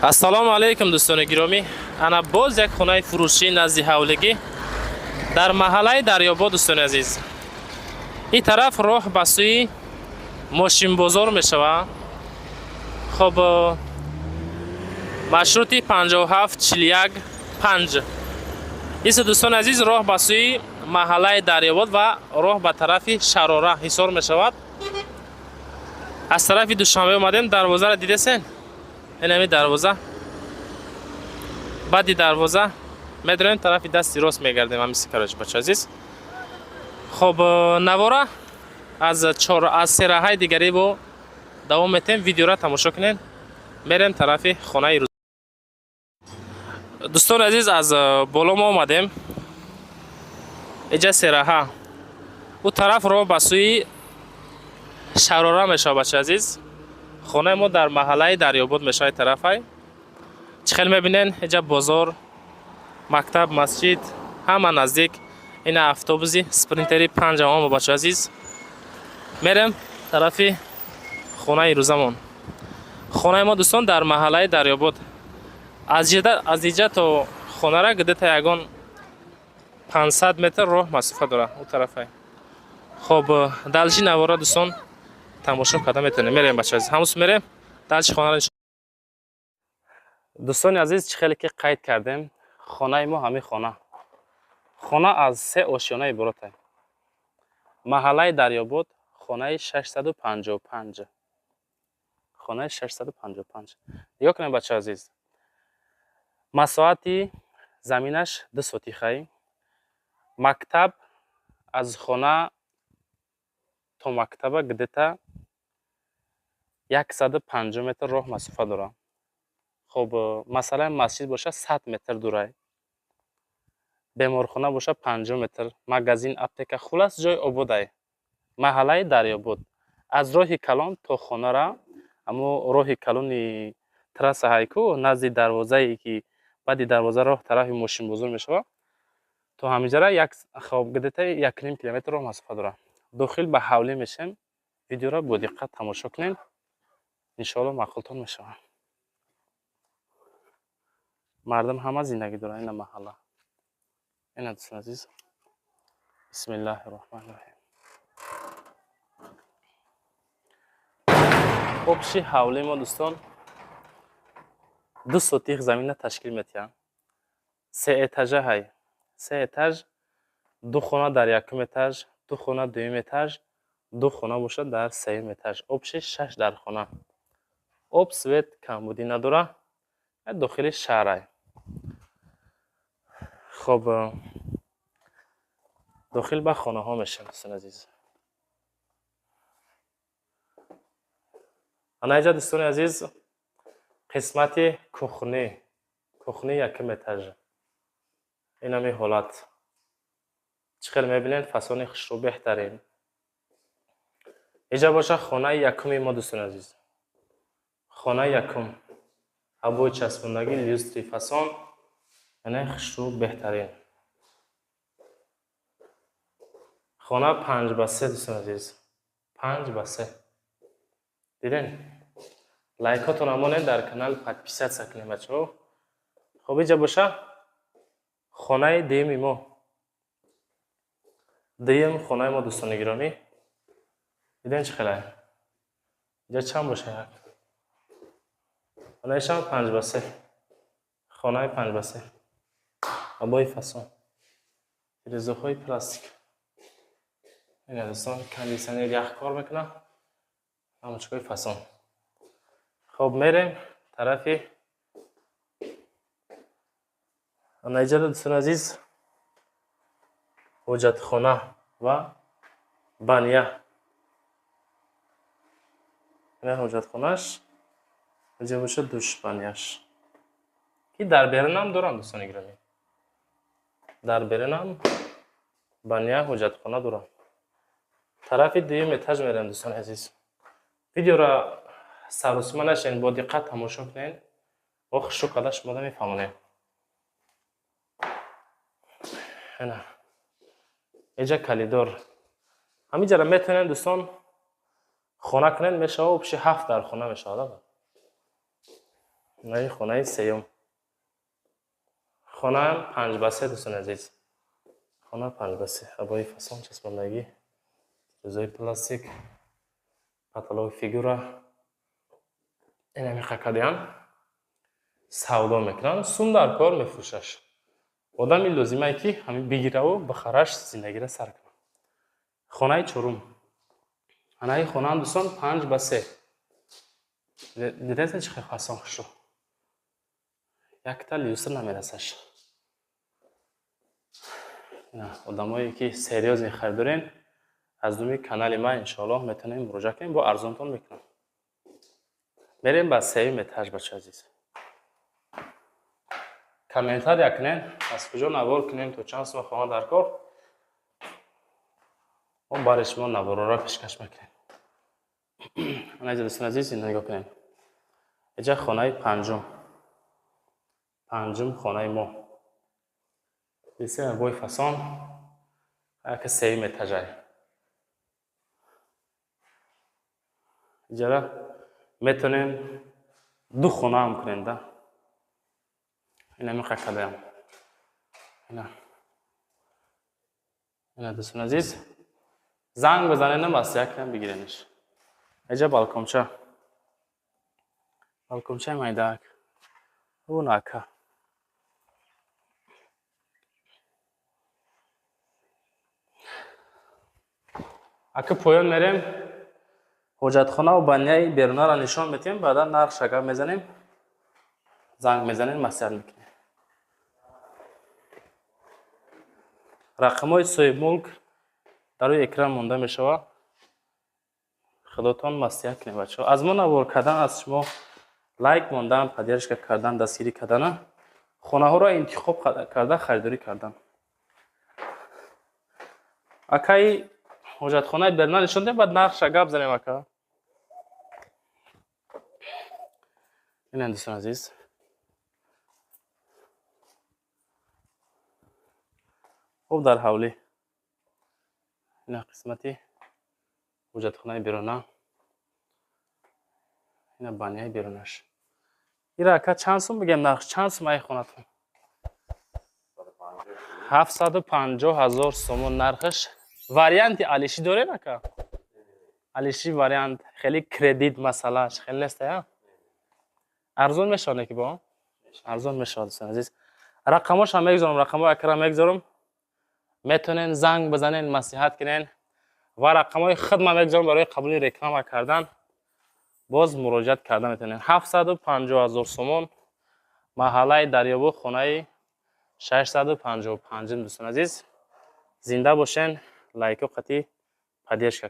Ассалому алайкум, дӯстони гиромӣ. Ана боз як хонаи фурӯшӣ назди ҳавлигӣ дар маҳаллаи Дарёбод, дӯстони азиз. Ин тараф роҳ ба сӯи мошинбозор мешавад. Хоб, маршрути 57 41 5 иса, дӯстони азиз, роҳ ба сӯи маҳаллаи Дарёбод ва роҳ ба тарафи Шарора, Ҳисор мешавад. Аз тарафи Душанбе омадем, дарвозаро дидесен? Инами дарвоза. Баъди дарвоза медроем, тарафи дасти рост мегардем. Ҳамиси, короче, бача азиз. Хоб, навора аз чор аз сераҳаи дигари бо давом метем. Видеора тамошо кунед. Мерем тарафи хонаи рӯз. Дӯстони азиз, аз боло мо омадем. Иҷа сераҳа. Ӯ тараф роҳ ба сӯи Шарора мешавад, бача азиз. Хонаи мо дар маҳаллаи Дарёбод мешавад тарафай. Чӣ хел мебинен, иҷа бозор, мактаб, масҷид ҳама наздик. Ина автобуси Спринтери панҷамон, бача азиз. Мерем тарафи хонаи рӯзамон. Хонаи мо, дӯстон, дар маҳаллаи Дарёбод. Аз иҷа то хонара где-то ягон 500 метр роҳ масофа дорад ӯ тарафай. Хоб, дальше навора, дӯстон, тамошо карда метавонем. Мерем, бача азиз, ҳамус мерем дальше хонара. Дӯстони азиз, чӣ хеле ки қайд кардем, хонаи мо ҳамин хона. Хона аз се ошёна иборат. Маҳаллаи Дарёбод, хонаи 655. Хонаи 655. Нигоҳ кунед, бача азиз. Масоҳати заминаш 2 сотихай. Мактаб, аз хона то мактаба где-то 150 метр роҳ масофа дорад. Хоб, масалан, масҷид бошад, 100 метр дурай, беморхона бошад, 50 метр, магазин, аптека, хулас, ҷои ободай. Маҳаллаи Дарёбод. Аз роҳи калон то хонара, амо роҳи калони трасса ҳайку, назди дарвозае ки баъди дарвоза роҳ тарафи мошинбозор мешавад, то ҳаминҷара як, хоб, где-то 1,5 километр роҳ масофа дорад. Дохил ба ҳавлӣ мешем. Видеоро бо диққат тамошо кунед, иншоалло маъқултон мешавад. Мардум ҳама зиндагӣ доранд. Ина маҳалла, ина, дӯстони азиз. Бисмиллаҳи роҳмани роҳим. Общий ҳавлии мо, дӯстон, 2 сотих замина ташкил метиҳад. Се этажа ҳай, се этаж. Ду хона дар якум этаж, ду хона дуюм этаж, ду хона бошад дар сеюм этаж. Общий шаш дархона. Об, свет камбудӣ надорад. Дохили шаҳрай. Хоб, дохил ба хонаҳо мешавем, дӯстони азиз. Ана инҷа, дӯстони азиз, қисмати кухни, кухни якум этаж. Инами ҳолат. Чӣ хел мебинед, фасони хушрӯ, беҳтарин. Инҷа бошад хонаи якуми мо, дӯстони азиз. Хонаи якум, обои часпондагӣ, люстри фасон, яъне хушрӯ, беҳтарин. Хона 5 ба 3, дӯстони азиз, 5 ба 3. Диден? Лайкотон монед, дар канал подписаться кунед, бачаҳо. Хоб, инҷа боша хонаи дуюми мо, дуюм хонаи мо, дӯстони гиромӣ. Диден, чӣ хелае? Инҷа чанд боша? Як хонаишам 5 ба 3, хонаи 5 ба 3, обои фасон, тирезаҳои пластик. Ина, дӯстон, кондитсионер ях кор мекунад, лампочкаҳои фасон. Хоб, мерем тарафи ана иҷара, дӯстони азиз, ҳоҷатхона ва баня. Ина ҳоҷатхонаш, инҷа бошад душ, баняш, ки дар берунам дорам, дӯстони гиромӣ. Дар берунам баня, ҳоҷатхона дорам. Тарафи дуюм этаж мерем, дӯстони азиз. Видеоро саросима нашавед, бо диққат тамошо кунед. Мо хушрӯ карда шумода мефаҳмонем. Ина инҷа коридор. Ҳаминҷара метавонем, дӯстон, хона кунед, мешавад, общий ҳафт дар хона мешавад. Инаи хонаи сеюм. Хонаам 5 ба 3, дӯстони азиз. Хона 5 ба 3. Обои фасон, часпондагӣ, тирезаи пластик, потолок фигура. Инами қакадиам савдо мекунанд. Сум дар кор, мефурӯшаш. Одами лозимае, ки ҳамин бигираву бихараш, зиндагиро сар кунад. Хонаи чорум. Анаи хонаам, дӯстон, 5 ба 3. Дидед, чӣ хел фасон, хушрӯ. Якта люстр намерасаш. Одамое, ки серьёзный харидорен, аз думи канали ман иншоаллоҳ метавонем муроҷиат кунем, бо арзонтон мекунам. Мерем ба сеюм этаж, бача азиз. Комментария кунем, аз куҷо навор кунем, то чанд сума хона дар кор. Мо барои шумо наворҳоро пешкаш мекунем. Ана, дӯстони азиз, ина нигоҳ кунем. Иҷа хонаи панҷум. Панҷум хонаи мо. Бисёр бой фасон, яке сеюм этажай. Иҷара метавонем ду хонаам кунем да. Ина миқа кадаям. Ина. Ина, дӯстони азиз, занг бизанед, маслиҳат кунем, бигиренаш. Иҷа балконча. Балкончаи майдаак. Ӯ нака. Ака, поён мерем, ҳоҷатхонаву баняи берунаро нишон медиҳем, баъдан нархша гап мезанем, занг мезанем, маслиҳат мекунем. Рақамҳои соҳибмулк дар рӯи экран монда мешавад. Худотон маслиҳат кунед, бачаҳо. Аз мо навор кардан, аз шумо лайк мондан, поддержка кардан, дастгирӣ кардана, хонаҳоро интихоб карда, харидорӣ кардан. Акаи, ҳоҷатхонаи беруна нишон диҳем, баъд нархша гап занем, ака. Ина, дӯстони азиз. Хуб, дар ҳавлӣ. Ина қисмати ҳоҷатхонаи беруна. Ина баняи берунаш. Ира, ака, чанд сум бигем нарх? Чанд сум ай хонатон? 750 000 сомон нархаш. Варианти алишӣ дорем, ака? Алиши вариант, хеле кредит масъалааш хеле нест, я? Арзон мешавад, не ки бо? Арзон мешавад, дӯстони азиз. Рақамҳошам мегузорам, рақамҳои акара мегузорам. Метавонен занг бизанен, маслиҳат кунен ва рақамҳои худма мегузорам барои қабули реклама кардан. Боз муроҷиат карда метавонед. 750 000 сомон, маҳаллаи Дарёбу, хонаи 655, дӯстони азиз. Зинда бошен, лайко қатӣ поддержка.